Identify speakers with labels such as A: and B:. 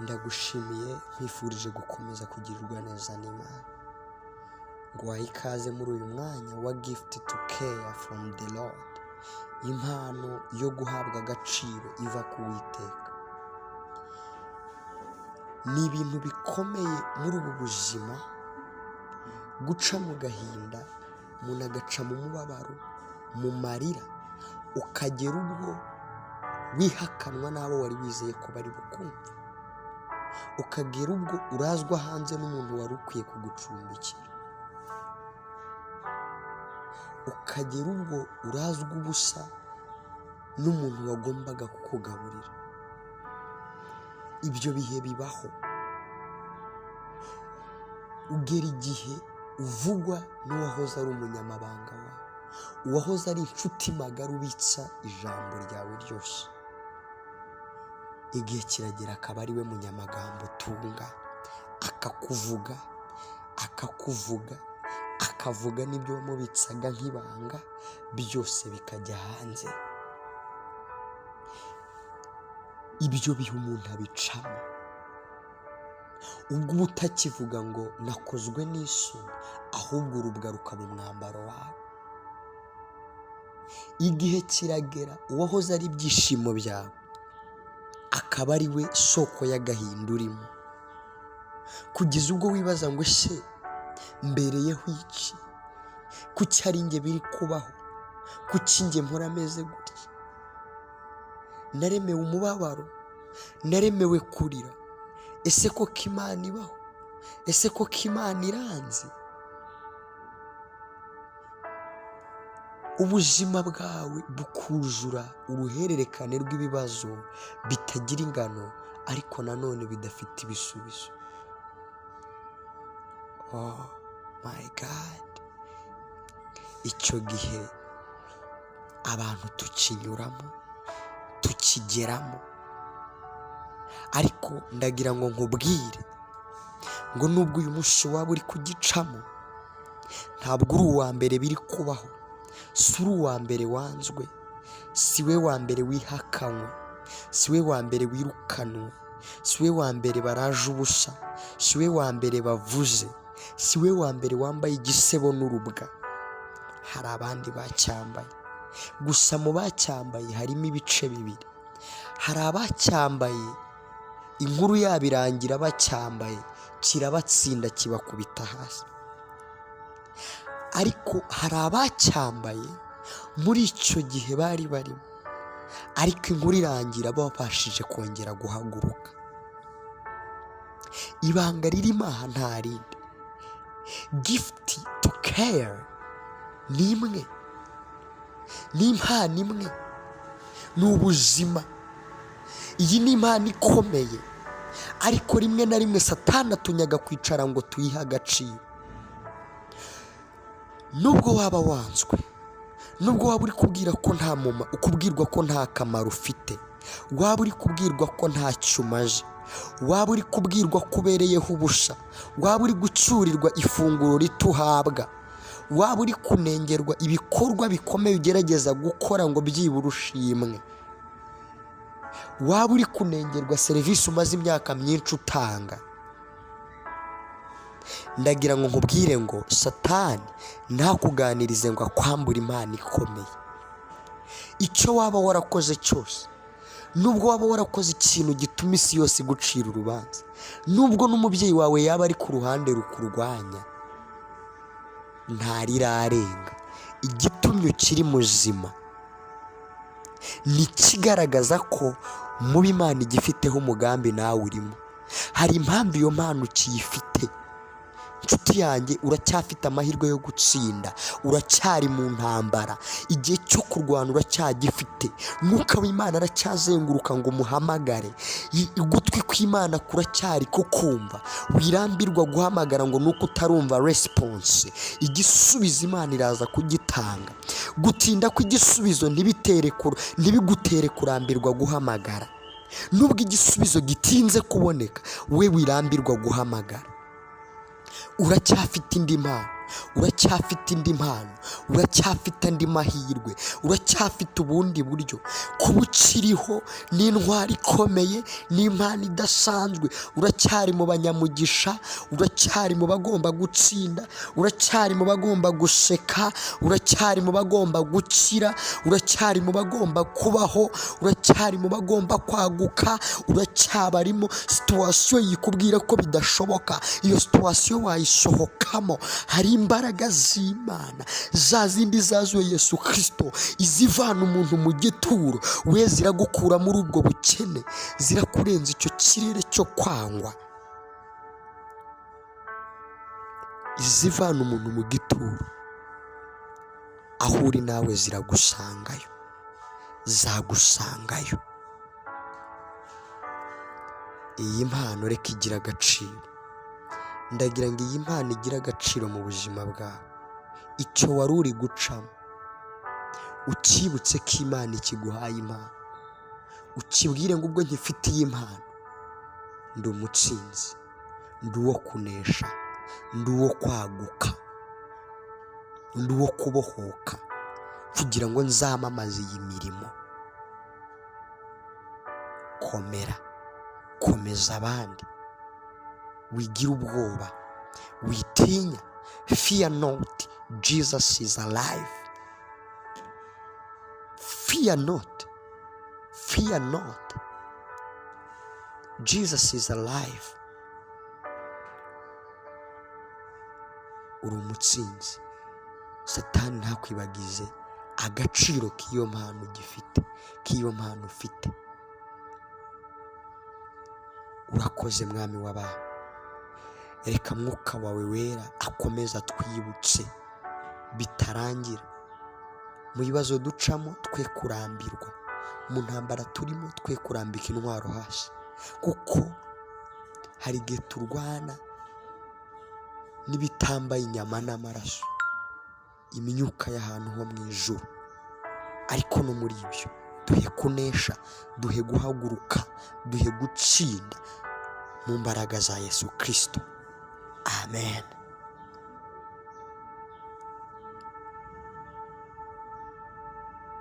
A: Ndagushimiye, nkwifurije gukomeza kugirirwa neza n'Imana. Nguhaye ikaze muri uyu mwanya wa Gift to Care from the Lord, impano yo guhabwa agaciro iva ku Uwiteka. Ni ibintu bikomeye muri ubu buzima guca mu gahinda, umuntu agaca mu mubabaro, mu marira, ukagera ubwo wihakanwa n'abo wari wizeye ko bari bukumva, ukagera ubwo urazwa hanze n'umuntu wari ukwiye kugucumbikira, ukagera ubwo urazwa ubusa n'umuntu wagombaga kukugaburira. Ibyo bihe bibaho, ugera igihe uvugwa n'uwahoze ari umunyamabanga wawe, uwahoze ari inshuti magara ubitsa ijambo ryawe ryose. Igihe kiragera akaba ari we munyamagambo utunga, akakuvuga, akakuvuga, akavuga n'ibyo wamubitsaga nk'ibanga, byose bikajya hanze. Ibyo bihe umuntu abicamo, ubwo uba utakivuga ngo nakozwe n'isoni, ahubwo urubwa rukaba umwambaro wawe. Igihe kiragera uwahoze ari ibyishimo byawe akaba ari we soko y'agahinda urimo, kugeza ubwo wibaza ngo ese mbereyeho iki? Kuki ari njye biri kubaho? Kuki njye mpora ameze gutya? Naremewe umubabaro, naremewe kurira. Ese koko Imana ibaho? Ese koko Imana iranzi? Ubuzima bwawe bukuzura uruhererekane rw'ibibazo bitagira ingano, ariko nanone bidafite ibisubizo. Oh my God! Icyo gihe abantu tukinyuramo, tukigeramo, ariko ndagira ngo nkubwire ngo nubwo uyu munsi waba uri kugicamo, ntabwo uri uwa mbere biri kubaho, si uri uwa mbere wanzwe, si we wa mbere wihakanywe, si we wa mbere wirukanwe, si we wa mbere baraje ubusa, si we wa mbere bavuze, si we wa mbere wambaye igisebo n'urubwa. Hari abandi bacyambaye, gusa mu bacyambaye harimo ibice bibiri. Hari abacyambaye inkuru yabo irangira bacyambaye, kirabatsinda kibakubita hasi. Ariko hari abacyambaye muri icyo gihe bari barimo, ariko inkuru irangira babashije kongera guhaguruka. Ibanga ririmo aha nta rindi, Gift to Care ni imwe, ni impano imwe, ni ubuzima. Iyi ni impano ikomeye, ariko rimwe na rimwe Satani atunyaga kwicara ngo tuyihe agaciro. Nubwo waba wanzwe, nubwo waba uri kubwira ko nta muma, ukubwirwa ko nta kamaro ufite, waba uri kubwirwa ko ntacyo umaze, waba uri kubwirwa ko ubereyeho ubusa, waba uri gucyurirwa ifunguro rito uhabwa, waba uri kunengerwa ibikorwa bikomeye ugerageza gukora ngo byibura ushimwe, waba uri kunengerwa serivisi umaze imyaka myinshi utanga, ndagira ngo nkubwire ngo Satani ntakuganirize ngo akwambure impano ikomeye. Icyo waba warakoze cyose, nubwo waba warakoze ikintu gituma isi yose igucira urubanza, nubwo n'umubyeyi wawe yaba ari ku ruhande rukurwanya, ntarirarenga. Igitumye ukiri muzima ni ikigaragaza ko muba Imana igifiteho umugambi nawe urimo. Hari impamvu iyo mpano ukiyifite. Inshuti yanjye, uracyafite amahirwe yo gutsinda, uracyari mu ntambara, igihe cyo kurwana uracyagifite. Mwuka w'Imana aracyazenguruka ngo umuhamagare, ugutwi kw'Imana kuracyari kukumva. Wirambirwa guhamagara ngo nuko utarumva response, igisubizo Imana iraza kugitanga. Gutinda kw'igisubizo ntibigutere kurambirwa guhamagara. Nubwo igisubizo gitinze kuboneka, we wirambirwa guhamagara. Uracyafite indi mpano. Uracyafite indi mpano, uracyafite andi mahirwe, uracyafite ubundi buryo. Kuba ukiriho ni intwari ikomeye, ni impano idasanzwe. Uracyari mu banyamugisha, uracyari mu bagomba gutsinda, uracyari mu bagomba guseka, uracyari mu bagomba gukira, uracyari mu bagomba kubaho, uracyari mu bagomba kwaguka, uracyabarimo. Situation yikubwira ko bidashoboka, iyo situation wayisohokamo. Hari imbaraga z'Imana, za zindi zazuye Yesu Kirisito, izivana umuntu mu gituro, we ziragukura muri ubwo bukene, zirakurenza icyo kirere cyo kwangwa. Izivana umuntu mu gituro, aho uri nawe ziragusangayo, zagusangayo. Iyi mpano reka igira agaciro. Ndagira ngo iyi mpano igire agaciro mu buzima bwawe. Icyo wari uri gucamo, ukibutse ko Imana ikiguhaye impano, ukibwire ngo ubwo nkifite iyi mpano, ndi umutsinzi, ndi uwo kunesha, ndi uwo kwaguka, ndi uwo kubohoka, kugira ngo nzamamaze iyi mirimo. Komera, komeza abandi, wigira ubwoba, witinya. Fear not, Jesus is alive. Fear not, fear not, Jesus is alive. Uri umutsinzi. Satani ntakwibagize agaciro k'iyo mpano ugifite, k'iyo mpano ufite. Urakoze Mwami w'abantu. Reka mwuka wawe wera akomeze atwibutse bitarangira. Mu bibazo ducamo twe kurambirwa, mu ntambara turimo twe kurambika intwaro hasi, kuko hari igihe turwana n'ibitambaye inyama n'amaraso, imyuka y'ahantu ho mu ijuru. Ariko no muri ibyo duhe kunesha, duhe guhaguruka, duhe gutsinda mu mbaraga za Yesu Kirisito. Amen.